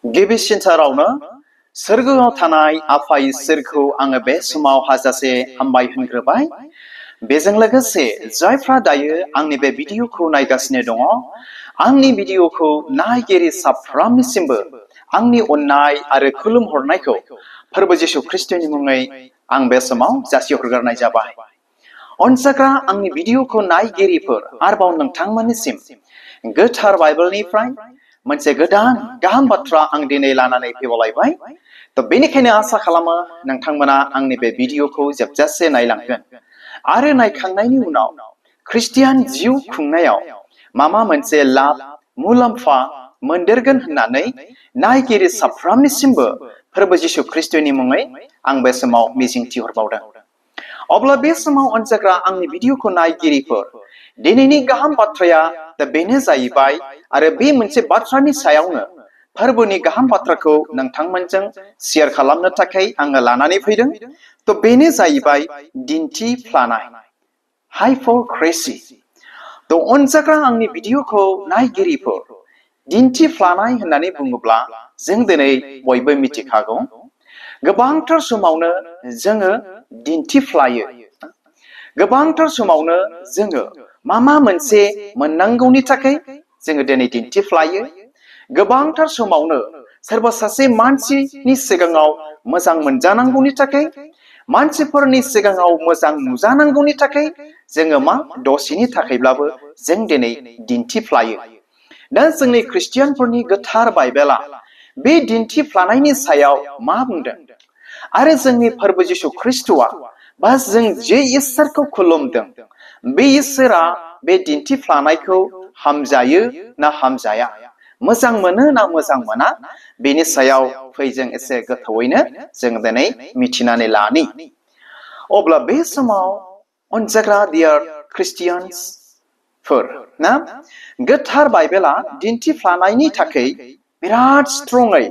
गिबिसिनथारावनो सोरगोआव थानाय आफा इसोरखौ आङो बे समाव हाजासे हामबाय होनग्रोबाय। बेजों लोगोसे जायफ्रा दायो आंनि बे भिडिअखौ नायगासिनो दङ, आंनि भिडिअखौ नायगिरि साफ्रोमनिसिमबो आंनि अननाय आरो खुलुमहरनायखौ फोरबो जिसु ख्रीष्टनि मुङै आं बे समाव जासिहरग्रोनाय जाबाय। अनसाग्रा आंनि भिडिअखौ नायगिरिफोर आरोबाव नोंथांमोननिसिम गोथार बाइबेलनिफ्राय मोनसे गोदान गाहाम बाथ्रा आं दिनै लानानै फैबावलायबाय। बेनिखायनो आसा खालामो नोंथांमोना आंनि बे भिडिअखौ जोबजासे नायलांगोन आरो नायखांनायनि उनाव ख्रिस्टियान जिउ खुंनायाव माबा मोनसे लाब मुलाम्फा मोनदेरगोन होननानै नायगिरि साफ्रोमनिसिमबो फोरबो जिसु ख्रीष्टनि मुङै आं बे समाव मिजिंथिहरबावदों। अब्ला बे समाव अनसाग्रा आंनि भिडिअखौ नायगिरिफोर, दिनैनि गाहाम बाथ्राया बेनो जाहैबाय आरो बे मोनसे बाथ्रानि सायावनो फोरबोनि गाहाम बाथ्राखौ नोंथांमोनजों शेयार खालामनो थाखाय आङो लानानै फैदों। बेनो जाहैबाय दिन्थिफ्लानाय, हाइप'क्रेसि। अनसाग्रा आंनि भिडिअखौ नायगिरिफोर, दिन्थिफ्लानाय होननानै बुङोब्ला जों दिनै बयबो मिथिखागौ। गोबांथार समावनो जोङो दिन्थिफ्लायो। गोबांथार समावनो जोङो माबा मोनसे मोननांगौनि थाखाय जोङो दिनै दिन्थिफ्लायो। गोबांथार समावनो सोरबा सासे मानसिनि सिगाङाव मोजां मोनजानांगौनि थाखाय, मानसिफोरनि सिगाङाव मोजां नुजानांगौनि थाखाय जोङो दसेनि थाखायब्लाबो जों दिनै दिन्थिफ्लायो। दा जोंनि ख्रिस्टियानफोरनि गोथार बाइबेला बे दिन्थिफ्लानायनि सायाव मा बुंदों? आरो जोंनि फोरबो जिसु ख्रीष्टआ बा जों जे इसोरखौ खुलुमदों, बे इसोरा बे दिन्थिफ्लानायखौ हामजायो ना हामजाया, मोजां मोनो ना मोजां मोना, बेनि सायाव फै जों एसे गोथौवैनो जों दिनै मिथिनानै लानि। अब्ला बे समाव अनसाग्रा डियार ख्रिस्टियानसफोर ना, गोथार बाइबेला दिन्थिफ्लानायनि थाखाय बिराद स्ट्रङै,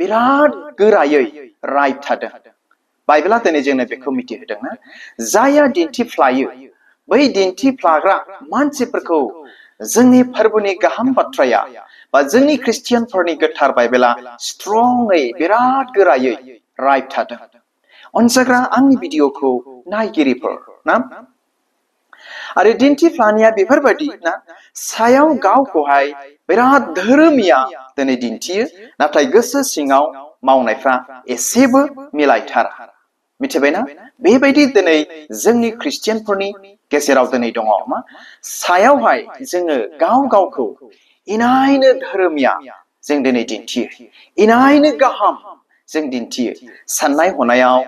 बिराद गोरायै राइट थादों। बाइबेला दिनै जोंनो बेखौ मिथिहोदोंना, जायहा दिन्थिफ्लायो बै दिन्थिफ्लाग्रा मानसिफोरखौ जोंनि फोरबोनि गाहाम बाथ्राया बा जोंनि ख्रिस्टियानफोरनि गोथार बाइबेला स्ट्रङै, बिराद गोरायै राइट थादों। अनसाग्रा आंनि भिडिअखौ नायगिरिफोर ना, आरो दिन्थिफ्लानाया बेफोरबायदि ना, सायाव गावखौहाय बिराद धोरोमिया दिनै दिन्थियो, नाथाय गोसो सिङाव मावनायफ्रा एसेबो मिलायथारा। मिथिबायना? बेबायदि दिनै जोंनि ख्रिस्टियानफोरनि गेजेराव दिनै दङ। सायावहाय जोङो गाव गावखौ इनायनो धोरोमिया जों दिनै दिन्थियो, इनायनो गाहाम जों दिन्थियो। साननाय हनायाव,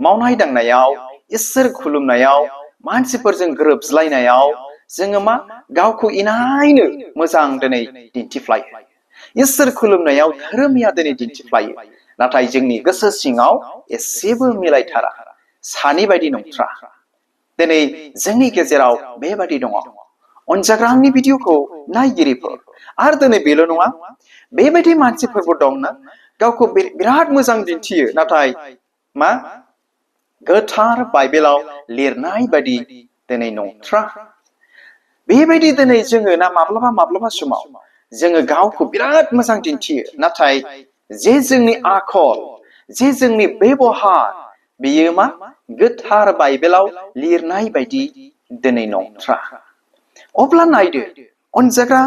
मावनाय दांनायाव, इसोर खुलुमनायाव, मानसिफोरजों गोरोबज्लायनायाव जोङो गावखौ इनायनो मोजां दिनै दिन्थिफ्लायो। इसोर खुलुमनायाव धोरोमिया दिनै दिन्थिफ्लायो, नाथाय जोंनि गोसो सिङाव एसेबो मिलायथारा, सानि बायदि नंथ्रा। दिनै जोंनि गेजेराव बेबायदि दङ। अनसाग्रा आंनि भिडिअखौ नायगिरिफोर, आरो दिनै बेल' नङा, बेबायदि मानसिफोरबो दंना, गावखौ बिराद मोजां दिन्थियो, नाथाय गोथार बाइबेलाव लिरनाय बायदि दिनै नंथ्रा। बेबायदि दिनै जोङो ना माब्लाबा माब्लाबा समाव जोङो गावखौ बिराद मोजां दिन्थियो, नाथाय जे जोंनि आखल, जे जोंनि बेबहार, बेयो गोथार बाइबेलाव लिरनाय बायदि दिनै नंथ्रा। अब्ला नायदो अनसाग्रा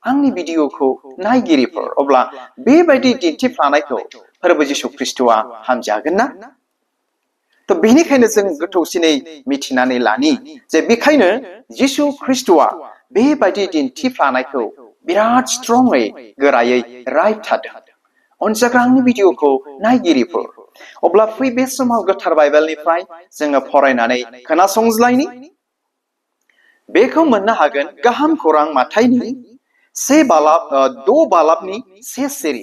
आंनि भिडिअखौ नायगिरिफोर, अब्ला बेबायदि दिन्थिफ्लानायखौ फोरबो जिसु ख्रीष्टआ हामजागोन ना? बेनिखायनो जों गोथौसिनै मिथिनानै लानि जे बेखायनो जिसु ख्रीष्टआ बेबायदि दिन्थिफ्लानायखौ बिराद स्ट्रङै, गोरायै राइट थादों। अनसाग्रा आंनि भिडिअखौ नायगिरिफोर, अब्ला फै बे समाव गोथार बाइबेलनिफ्राय जोङो फरायनानै खोनासंज्लायनि। बेखौ मोननो हागोन गाहाम खौरां माथाइनि 6 बालाबनि 1 सिरि,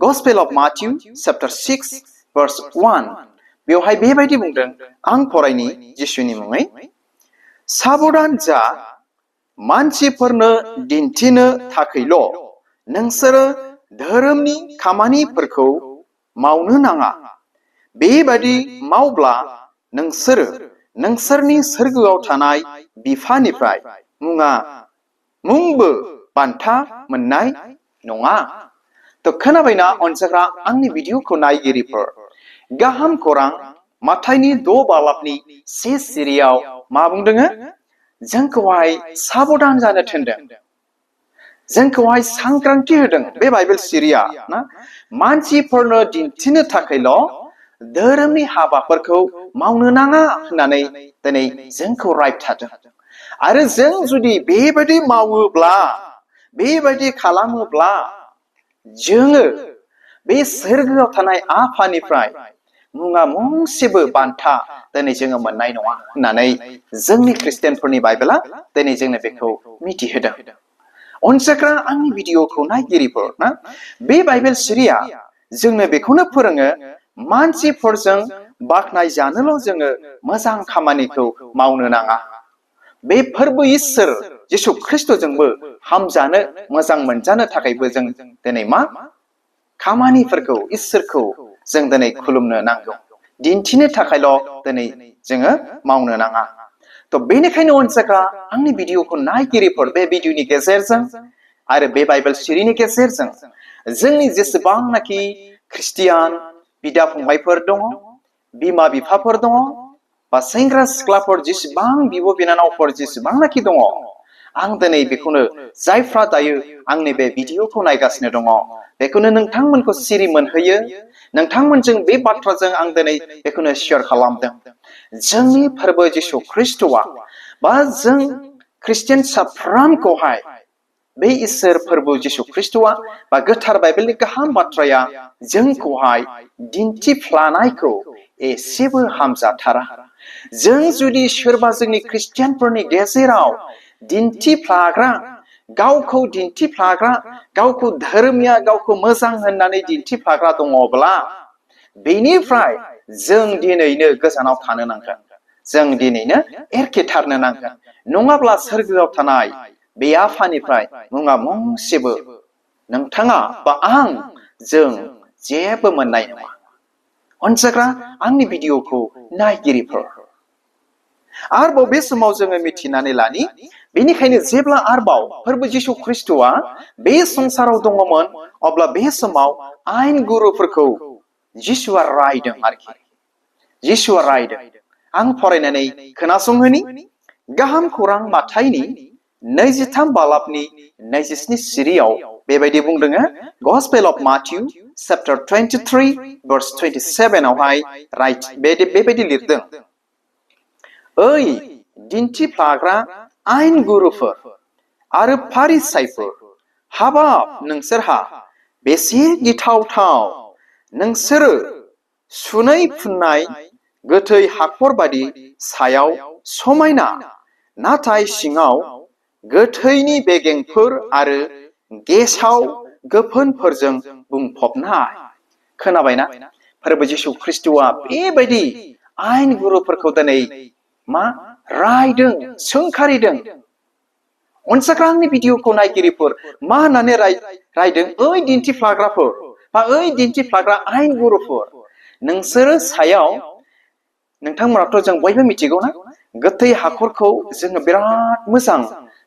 गस्पेल अफ माथिउ चैप्टार 6 verse 1। बेवहाय बेबायदि बुंदों, आं फरायनि जिसुनि मुङै। साबधान जा, मानसिफोरनो दिन्थिनो थाखायल' नोंसोरो धोरोमनि खामानिफोरखौ मावनो नाङा। बेबायदि मावब्ला नोंसोरो नोंसोरनि सोरगोआव थानाय बिफानिफ्राय मुंबो बान्था मोननाय नङा। तो खोनाबायना अनसायग्रा आंनि भिडिअखौ नायगिरिफोर गाहाम खौरां माथाइनि 6 बालाबनि 1 सिरियाव मा बुंदों जोंखौहाय साबधान जानो थिनदों जोंखौहाय सांग्रांथि होदों बे बाइबेल सिरिया ना मानसिफोरनो दिन्थिनो थाखायल' धोरोमनि हाबाफोरखौ मावनो नाङा होननानै दिनै जोंखौ रायथादों आरो जों जुदि बेबायदि मावोब्ला बेबायदि खालामोब्ला जोङो बे सोरगोआव थानाय आफानिफ्राय मुङा मुंसेबो बान्था दिनै जोङो मोननाय नङा होननानै जोंनि ख्रिस्टियानफोरनि बाइबेला दिनै जोंनो बेखौ मिथिहोदों अनसायग्रा आंनि भिडिअखौ नायगिरिफोर ना बे बाइबेल सिरिया जोंनो बेखौनो फोरोङो मानसिफोरजों बाख्नाय जानोल' जोङो मोजां खामानिखौ मावनो नाङा बे फोरबो इसोर जिसु ख्रिस्टजोंबो हामजानो मोजां मोनजानो थाखायबो जों दिनै मा खामानिफोरखौ इसोरखौ जों दिनै खुलुमनो नांगौ दिन्थिनो थाखायल' दिनै जोङो मावनो नाङा तो बेनिखायनो अनसायग्रा आंनि भिडिअखौ नायगिरिफोर बे भिडिअनि गेजेरजों आरो बे बाइबेल सिरिनि गेजेरजों जोंनि जेसेबांनाखि ख्रिस्टियान बिदा फंबायफोर दङ बिमा बिफाफोर दङ बा सेंग्रा सिख्लाफोर जेसेबां बिब' बिनानावफोर जेसेबांनाखि दङ आं दिनै बेखौनो जायफ्रा दायो आंनि बे भिडिअखौ नायगासिनो दङ बेखौनो नोंथांमोनखौ सिरि मोनहोयो नोंथांमोनजों बे बाथ्राजों आं दिनै बेखौनो शेयार खालामदों जोंनि फोरबो जिसु ख्रिस्टआ बा जों ख्रिस्टियान साफ्रोमखौहाय बे इसोर फोरबो जिसु ख्रिस्टआ बा गोथार बाइबेलनि गाहाम बाथ्राया जोंखौहाय दिन्थिफ्लानायखौ एसेबो हामजाथारा जों जुदि सोरबा जोंनि ख्रिस्टियानफोरनि गेजेराव दिन्थिफ्लाग्रा गावखौ दिन्थिफ्लाग्रा गावखौ धोरोमिया गावखौ मोजां होननानै दिन्थिफ्लाग्रा दङब्ला बेनिफ्राय जों दिनैनो गोजानाव थानो नांगोन जों दिनैनो एरखेथारनो नांगोन नङाब्ला सोरगोआव थानाय बे आफानिफ्राय मुङा मुंसेबो नोंथाङा बा आं जों जेबो मोननाय नङा अनसायग्रा आंनि भिडिअखौ नायगिरिफोर आरोबाव बे समाव जोङो मिथिनानै लानि बेनिखायनो जेब्ला आरोबाव फोरबो जिसु ख्रिस्टआ बे संसाराव दङमोन अब्ला बे समाव आयेन गुरुफोरखौ जिसुआ रायदों आरोखि जिसुआ रायदों आं फरायनानै खोनासंहोनि गाहाम खौरां माथाइनि 23 बालाबनि 27 सिरियाव बेबायदि बुंदों गस्पेल अफ माथिउ चैप्टार 23 verse 27 आवहाय बेबायदि लिरदों ओइ दिन्थिफ्लाग्रा आयेन गुरुफोर आरो फारिसाइफोर हाबाब नोंसोरहा बेसे गिथावथाव नोंसोरो सुनै फुननाय गोथै हाखर बादि सायाव समायना नाथाय सिङाव गोथैनि बेगेंफोर आरो गेसाव गोफोनफोरजों बुंफबनाय खोनाबायना फोरबो जिसु ख्रिस्टआ बेबायदि आयेन गुरुफोरखौ दिनै मा रायदों सोंखारिदों अनसायग्रा आंनि भिडिअखौ नायगिरिफोर मा होननानै रायदों ओइ दिन्थिफ्लाग्राफोर बा ओइ दिन्थिफ्लाग्रा आयेन गुरुफोर नोंसोरो सायाव नोंथांमोनाथ' जों बयबो मिथिगौ ना गोथै हाखरखौ जोङो बिराद मोजां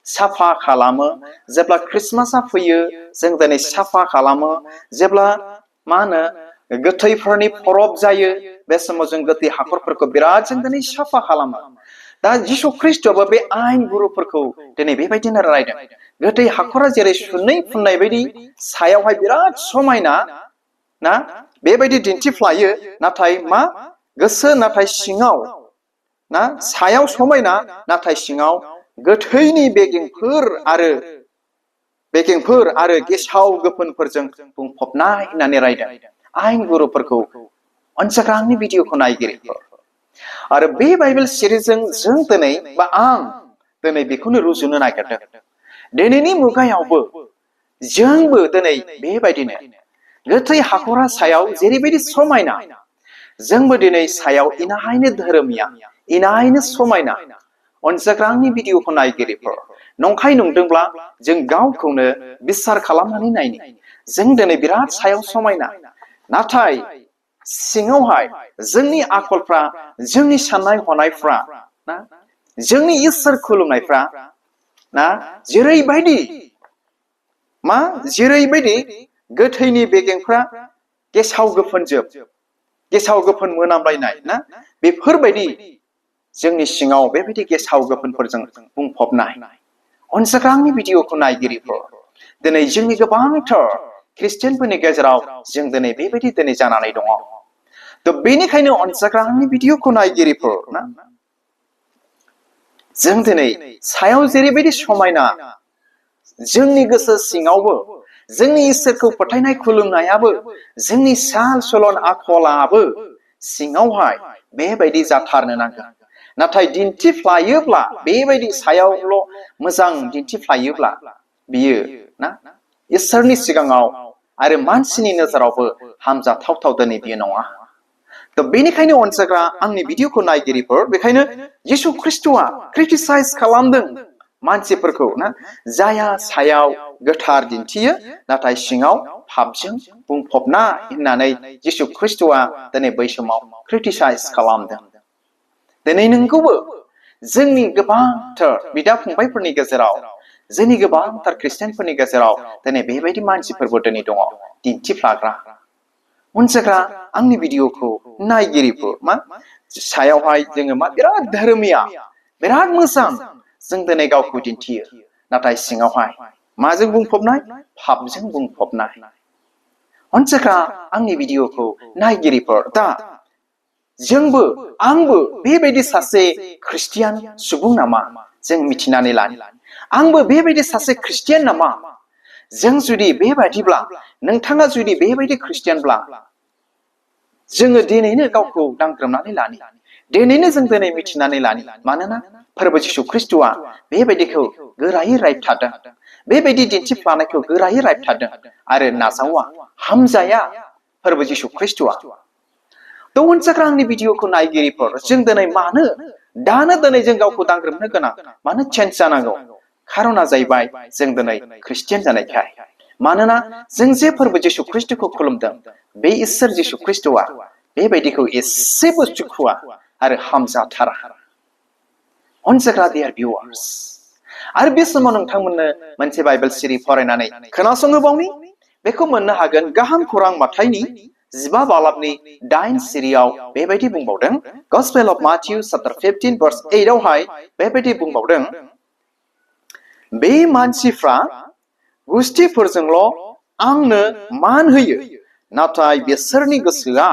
साफा खालामो जेब्ला ख्रिस्टमासआ फैयो जों दिनै साफा खालामो जेब्ला मा होनो गोथैफोरनि फरब जायो बे समाव जों गोथै हाखरफोरखौ बिराद जों दिनै साफा खालामो दा जिसु ख्रिस्टआबो बे आयेन गुरुफोरखौ दिनै बेबायदिनो रायदों गोथै हाखरा जेरै सुनै फुननाय बायदि सायावहाय बिराद समायना ना बेबायदि दिन्थिफ्लायो नाथाय मा गोसो नाथाय सिङाव ना सायाव समायना नाथाय सिङाव गोथैनि बेगेंफोर आरो गेसाव गोफोनफोरजों बुंफबनाय होननानै रायदों आयेन गुरुफोरखौ अनसायग्रा आंनि भिडिअखौ नायगिरिफोर आरो बे बाइबेल सिरिजों जों दिनै बा आं दिनै बेखौनो रुजुनो नागिरदों दिनैनि मुगायावबो जोंबो दिनै बेबायदिनो गोथै हाखरा सायाव जेरैबायदि समायना जोंबो दिनै सायाव इनाहायनो धोरोमिया इनाहायनो समायना अनसायग्रा आंनि भिडिअखौ नायगिरिफोर नंखाय नंदोंब्ला जों गावखौनो बिसार खालामनानै नायनो जों दिनै बिराद सायाव समायना नाथाय सिङावहाय जोंनि आखलफ्रा जोंनि साननाय हनायफ्रा ना जोंनि इसोर खुलुमनायफ्रा ना जेरैबायदि गोथैनि बेगेंफ्रा गेसाव गोफोन मोनामलायनाय ना बेफोरबायदि जोंनि सिङाव बेबायदि गेसाव गोफोनफोरजों बुंफबनाय अनसायग्रा आंनि भिडिअखौ नायगिरिफोर दिनै जोंनि गोबांथार ख्रिस्टियानफोरनि गेजेराव जों दिनै बेबायदि दिनै जानानै दङ थ' बेनिखायनो अनसायग्रा आंनि भिडिअखौ नायगिरिफोर ना जों दिनै सायाव जेरैबायदि समायना जोंनि गोसो सिङावबो जोंनि इसोरखौ फोथायनाय खुलुमनायाबो जोंनि साल सलन आखलाबो सिङावहाय बेबायदि जाथारनो नांगोन नाथाय दिन्थिफ्लायोब्ला बेबायदि सायावल' मोजां दिन्थिफ्लायोब्ला बियो ना इसोरनि सिगाङाव आरो मानसिनि नोजोरावबो हामजाथावथाव दिनै बियो नङा थ' बेनिखायनो अनसायग्रा आंनि भिडिअखौ नायगिरिफोर बेखायनो यीशु ख्रिस्ट'आ क्रिटिसाइज खालामदों मानसिफोरखौ ना जाया सायाव गोथार दिन्थियो नाथाय सिङाव पापजों बुंफबनाय होननानै यीशु ख्रिस्ट'आ दिनै बै समाव क्रिटिसाइज खालामदों दिनै नोंखौबो जोंनि गोबांथार बिदा फंबायफोरनि गेजेराव जोंनि गोबांथार ख्रिस्टियानफोरनि गेजेराव दिनै बेबायदि मानसिफोरबो दिनै दङ दिन्थिफ्लाग्रा अनसायग्रा आंनि भिडिअखौ नायगिरिफोर मा सायावहाय जोङो मा बिराद धोरोमिया बिराद मोजां जों दिनै गावखौ दिन्थियो नाथाय सिङावहाय माजों बुंफबनाय पापजों बुंफबनाय अनसायग्रा आंनि भिडिअखौ नायगिरिफोर दा जोंबो आंबो बेबायदि सासे ख्रिस्टियान सुबुं नामा जों मिथिनानै लानो आंबो बेबायदि सासे ख्रिस्टियान नामा जों जुदि बेबायदिब्ला नोंथाङा जुदि बेबायदि ख्रिस्टियानब्ला जोङो दिनैनो गावखौ दांग्रोमनानै लानि दिनैनो जों दिनै मिथिनानै लानि मानोना फोरबो जिशु ख्रिस्ट'आ बेबायदिखौ गोरायै रायथादों बेबायदि दिन्थिफ्लानायखौ गोरायै रायथादों आरो नाजावा हामजाया फोरबो जिशु ख्रिस्ट'आ थ' अनसायग्रा आंनि भिडिअखौ नायगिरिफोर जों दिनै मानो दानो दिनै जों गावखौ दांग्रोमनो गोनां मानो चेन्ज जानांगौ खारना जाहैबाय जों दिनै ख्रिस्टियान जानायखाय मानोना जों जे फोरबो जिशु ख्रिस्ट'खौ खुलुमदों बे इसोर जिशु ख्रिस्ट'आ बेबायदिखौ एसेबो सुखुवा आरो हामजाथारा अनसायग्रा डियार भिउवार्स आरो बे समाव नोंथांमोननो मोनसे बाइबेल सिरि फरायनानै खोनासङोबावनि बेखौ मोननो हागोन गाहाम खौरां माथाइनि 15 बालाबनि 8 सिरियाव बेबायदि बुंबावदों गस्पेल अफ माथिउ चैप्टार 15 verse 8 आवहाय बेबायदि बुंबावदों बे मानसिफ्रा गुस्थिफोरजोंल' आंनो मान होयो नाथाय बिसोरनि गोसोआ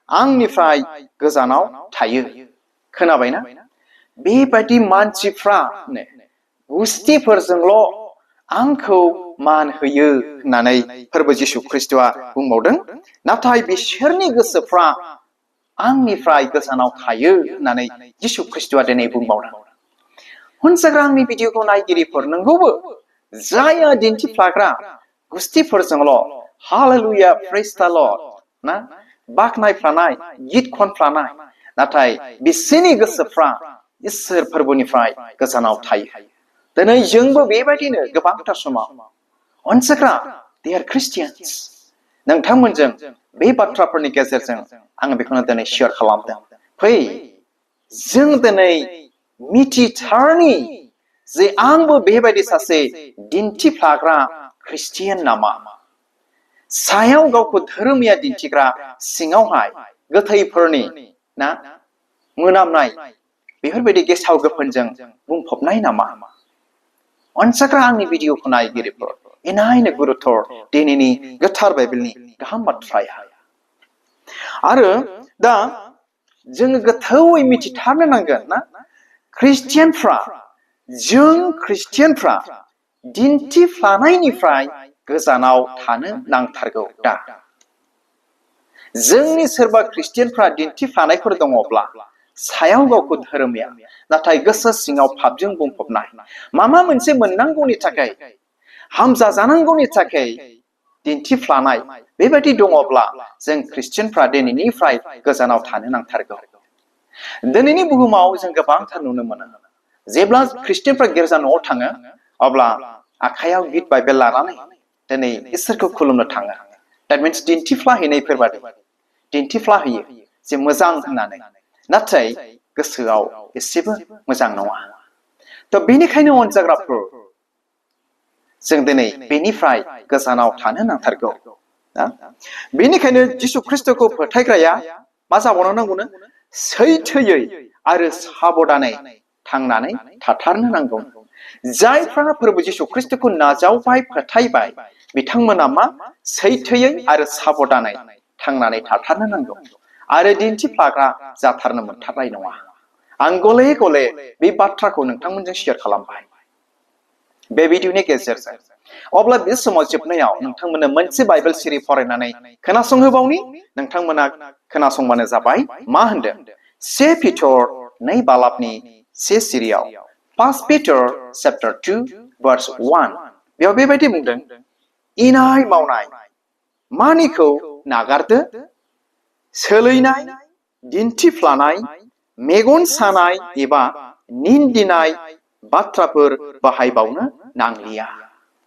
आंनिफ्राय गोजानाव थायो खोनाबायना बेबायदि मानसिफ्रा गुस्थिफोरजोंल' आंखौ मान होयो होननानै फोरबो जिशु ख्रिस्ट'आ बुंबावदों नाथाय बिसोरनि गोसोफ्रा आंनिफ्राय गोजानाव थायो होननानै जिशु ख्रिस्ट'आ दिनै बुंबावदों अनसायग्रा आंनि भिडिअखौ नायगिरिफोर नोंगौबो जाया दिन्थिफ्लाग्रा गुस्थिफोरजोंल' हालेलुया प्रेज द लर्ड ना बाखनायफ्लानाय गित खनफ्लानाय नाथाय बिसोरनि गोसोफ्रा इसोर फोरबोनिफ्राय गोजानाव थायो दिनै जोंबो बेबायदिनो गोबांथार समाव अनसायग्रा दे आर ख्रिस्टियान्स नोंथांमोनजों बे बाथ्राफोरनि गेजेरजों आं बेखौनो दिनै शेयार खालामदों फै जों दिनै मिथिथारनि जे आंबो बेबायदि सासे दिन्थिफ्लाग्रा ख्रिस्टियान नामा सायाव गावखौ धोरोमिया दिन्थिग्रा सिङावहाय गोथैफोरनि ना मोनामनाय बेफोरबायदि गेसाव गोफोनजों बुंफबनाय नामा अनसायग्रा आंनि भिडिअखौ नायगिरिफोर इनायनो गुरुथर दिनैनि गोथार बाइबेलनि गाहाम बाथ्राया आरो दा जोङो गोथौयै मिथिथारनो नांगोन ना ख्रिस्टियानफ्रा दिन्थिफ्लानायनिफ्राय गोजानाव थानो नांथारगौ दा जोंनि सोरबा ख्रिस्टियानफ्रा दिन्थिफ्लानायफोर दङब्ला सायाव गावखौ धोरोमिया नाथाय गोसो सिङाव पापजों बुंफबनाय माबा मोनसे मोननांगौनि थाखाय हामजा जानांगौनि थाखाय दिन्थिफ्लानाय बेबायदि दङब्ला जों ख्रिस्टियानफ्रा दिनैनिफ्राय गोजानाव थानो नांथारगौ दिनैनि बुहुमाव जों गोबांथार नुनो मोनो जेब्ला ख्रिस्टियानफ्रा गिर्जा न'आव थाङो अब्ला आखायाव गित बाइबेल लानानै दिनै इसोरखौ खुलुमनो थाङो that means दिन्थिफ्लाहैनायफोरबादि दिन्थिफ्लाहैयो जे मोजां होननानै नाथाय गोसोआव एसेबो मोजां नङा थ' बेनिखायनो अनजाग्राफोर जों दिनै बेनिफ्राय गोजानाव थानो नांथारगौ बेनिखायनो जिसु ख्रिस्टखौ फोथायग्राया मा जाबावनो नांगौनो सैथोयै आरो साबधानै थांनानै थाथारनो नांगौ जायफ्रा फोरबो जिसु ख्रिस्टखौ नाजावबाय फोथायबाय बिथांमोना मा सैथोयै आरो साबधानै थांनानै थाथारनो नांगौ आरो दिन्थिफ्लाग्रा जाथारनो मोनथारनाय नङा आं गले गले बे बाथ्राखौ नोंथांमोनजों शेयार खालामबाय बे भिडिअनि गेजेरजों अब्ला बे समाव जोबनायाव नोंथांमोननो मोनसे बाइबेल सिरि फरायनानै खोनासंहोबावनि नोंथांमोना खोनासंबानो जाबाय मा होनदों 1 पिटर 2 बालाबनि 1 सिरियाव 1 Peter chapter 2 verse 1 बेयाव बेबायदि बुंदों इनाय मावनाय मानिखौ नागारदो सोलैनाय दिन्थिफ्लानाय मेगन सानाय एबा निन्दिनाय बाथ्राफोर बाहायबावनो नांलिया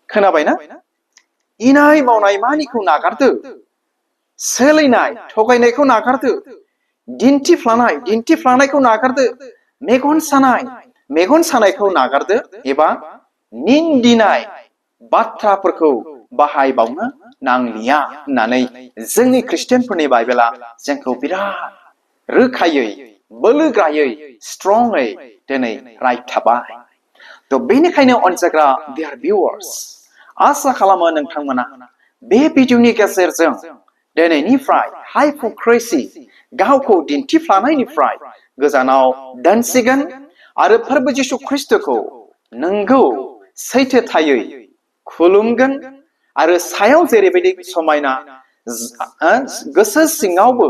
खोनाबायना इनाय मावनाय मानिखौ नागारदो सोलैनाय थगायनायखौ नागारदो दिन्थिफ्लानायखौ नागारदो मेगन सानायखौ नागारदो एबा निन्दिनाय बाथ्राफोरखौ बाहायबावनो नांलिया होननानै जोंनि ख्रिस्टियानफोरनि बाइबेला जोंखौ बिराद रोखायै बोलोग्रायै स्ट्रंयै दिनै रायथाबाय थ' बेनिखायनो अनजाग्रा dear viewers आसा खालामो नोंथांमोना बे भिडिअनि गेजेरजों दिनैनिफ्राय हाइप'क्रेसि गावखौ दिन्थिफ्लानायनिफ्राय गोजानाव दोनसिगोन आरो फोरबो जिसु ख्रिस्टखौ नंगौ सैथोथायै खुलुमगोन आरो सायाव जेरैबायदि समायना गोसो सिङावबो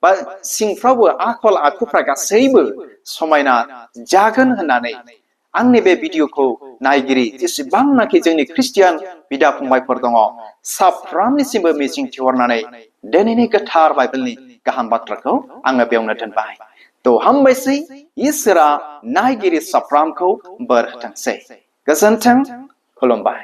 बा सिंफ्रावबो आखल आखुफ्रा गासैबो समायना जागोन होननानै आंनि बे भिडिअखौ नायगिरि जेसेबांनाखि जोंनि ख्रिस्टियान बिदा फंबायफोर दङ साफ्रोमनिसिमबो मिजिं थिहरनानै दिनैनि गोथार बाइबेलनि गाहाम बाथ्राखौ आङो बेयावनो दोनबाय थ' हामबायसै इसोरा नायगिरि साफ्रोमखौ बोर होथोंसै गोजोन्थों खुलुमबाय